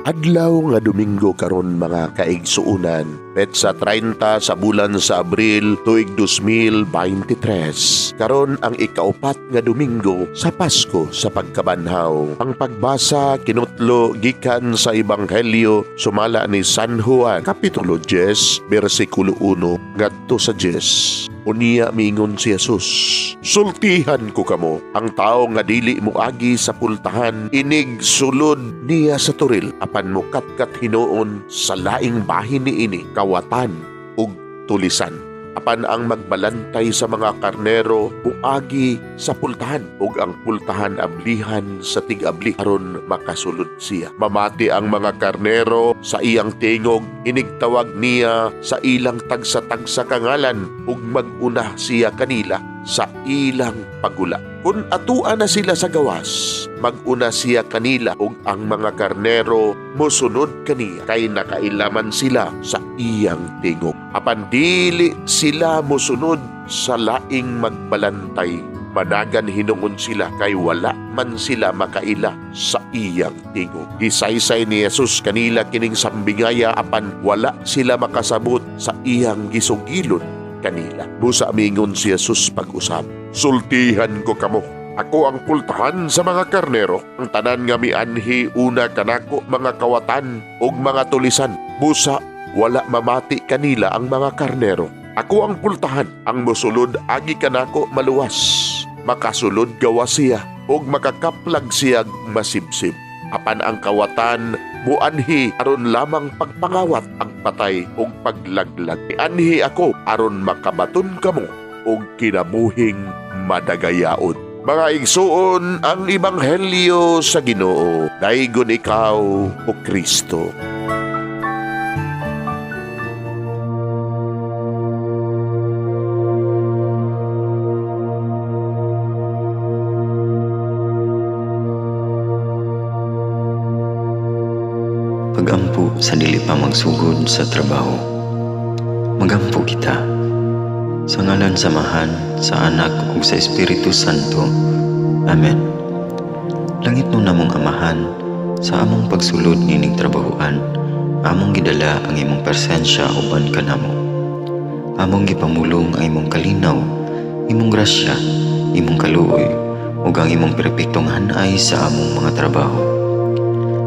Adlaw nga Domingo karon, mga kaigsuunan, petsa 30 sa bulan sa Abril, tuig 2023. Karon ang ikaupat nga Domingo sa Pasko sa Pagkabanhaw. Ang pagbasa kinutlo gikan sa Ebanghelyo sumala ni San Juan, Kapitulo 10, bersikulo 1 ngadto sa 10. Unya miingon si Jesus, "Sultihan ko kamo, ang tao nga dili moagi sa pultahan, inig sulod niya sa toril, apan mokatkat hinuon sa laing bahin niini, kawatan ug tulisan. Apan ang magbalantay sa mga karnero muagi sa pultahan, ug ang pultahan ablihan sa tig-abli aron makasulod siya. Mamati ang mga karnero sa iyang tingog, inigtawag niya sa ilang tagsa-tagsa ka ngalan, ug mag-una siya kanila sa ilang paggula. Kung atua na sila sa gawas, mag-una siya kanila ug ang mga karnero mosunod kaniya kay nakaila man sila sa iyang tingog. Apan dili sila mosunod sa laing magbalantay. Managan hinuon sila kay wala man sila makaila sa iyang tingog." Gisaysay ni Jesus kanila kining sambingaya, apan wala sila makasabot sa iyang gisugilon kanila. Busa mingon si Jesus pag-usab, "Sultihan ko kamo, ako ang pultahan sa mga karnero. Ang tanan nga mianhi una kanako mga kawatan ug mga tulisan. Busa wala mamati kanila ang mga karnero. Ako ang pultahan. Ang mosulod agi kanako maluwas. Makasulod gawas siya ug makakaplag siya masibsib. Apan ang kawatan muanhi aron lamang pagpangawat, pagpatay ug paglaglag. Anhi ako aron makabaton kamo og kinabuhing madagayaon." Mga igsuon, ang ebanghelyo sa Ginoo. Daygon ikaw, o Kristo. Pagampo sa dili pa magsugod sa trabaho. Magampo kita. Sa ngalan sa Amahan, sa Anak ug sa Espiritu Santo. Amen. Langitnon namong Amahan, sa among pagsulod nining trabahoan, among gidala ang imong presensya uban kanamo. Among gipamulong ang imong kalinaw, imong grasya, imong kaluoy, ug ang imong perpektong hanay sa among mga trabaho.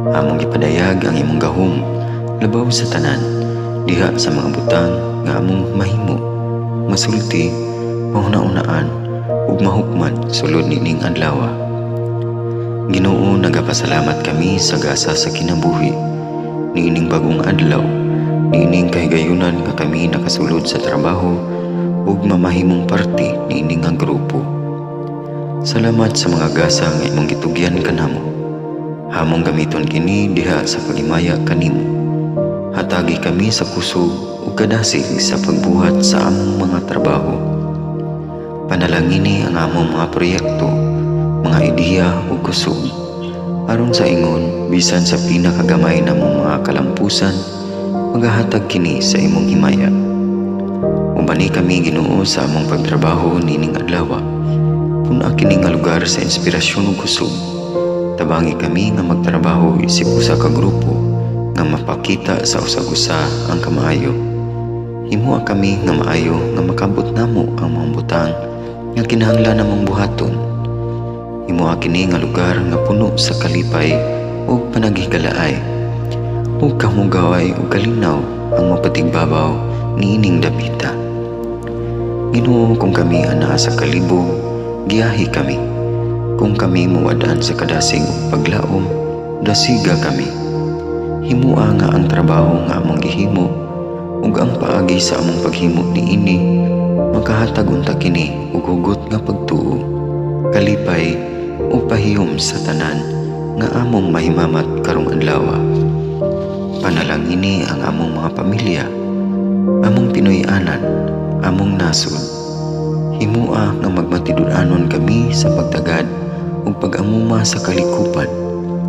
Among gipadayag ang imong gahom labaw sa tanan diha sa mga butang nga among mahimo, masulti, mahuna-unaan ug mahukman sulod nining adlaw. Ginoo, nagapasalamat kami sa gasa sa kinabuhi niining bagong adlaw, niining kahigayunan nga kami nakasulod sa trabaho ug mamahimong parte niini nga grupo. Salamat sa mga gasa nga imong gitugyan kanamo. Among gamiton kini diha sa paghimaya kanimo. Hatagi kami sa kusog ug kadasig sa pagbuhat sa among mga trabaho. Panalangini ang among mga proyekto, mga ideya ug kusog. Aron sa ingon, bisan sa pinakagamay namong mga kalampusan, magahatag kini sa imong himaya. Ubani kami, Ginoo, sa among pagtrabaho nining adlaw. Pun-a kini nga lugar sa inspirasyon ug kusog. Tabangi kami nga magtrabaho isip usa ka grupo nga mapakita sa usag-usa ang kamaayo. Himoa kami nga maayo nga makabot namo ang mga butang nga kinahanglan namong buhaton. Himoa kini nga lugar nga puno sa kalipay ug panaghigalaay. Ug kahugaway ug kalinaw ang mapatigbabaw niining dapita. Ginoo, kung kami anaa sa kalibog, giyahi kami. Kung kami mawad-an sa kadasig ug paglaom, dasiga kami. Himua nga ang trabaho nga among gihimo ug ang paagi sa among paghimo niini makahatag unta kini og hugot nga pagtuo, kalipay ug pahiyom sa tanan nga among mahimamat karong adlaw. Panalangini ang among mga pamilya, among Pinoy-anan, among nasod. Himua nga magmatinud-anon kami sa pagtagad ug pag-amuma sa kalikupan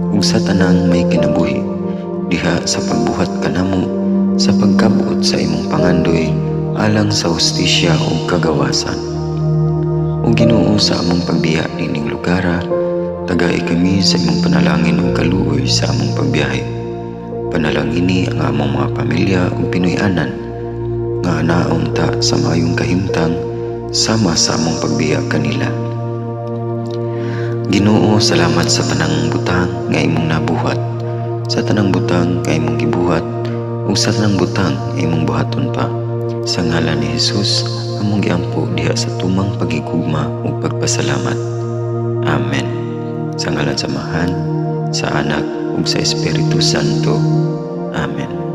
ug sa tanang may kinabuhi diha sa pagbuhat kanamo sa pagkabot sa imong pangandoy alang sa hustisya ug kagawasan. O Ginoo, sa among pagbiya nining lugara, tagai kami sa imong panalangin ug kaluoy sa among pagbiyahe. Panalangini ang among mga pamilya ug Pinoy-anan nga anaon ta sa maayong kahimtang sama sa among pagbiya kanila. Ginoo, salamat sa tanang butang nga imong nabuhat, sa tanang butang nga imong gibuhat, ug sa tanang butang nga imong buhaton pa. Sa ngalan ni Jesus, among giampo diha sa tumang paghigugma ug pagpasalamat. Amen. Sa ngalan sa Amahan, sa Anak, ug sa Espiritu Santo. Amen.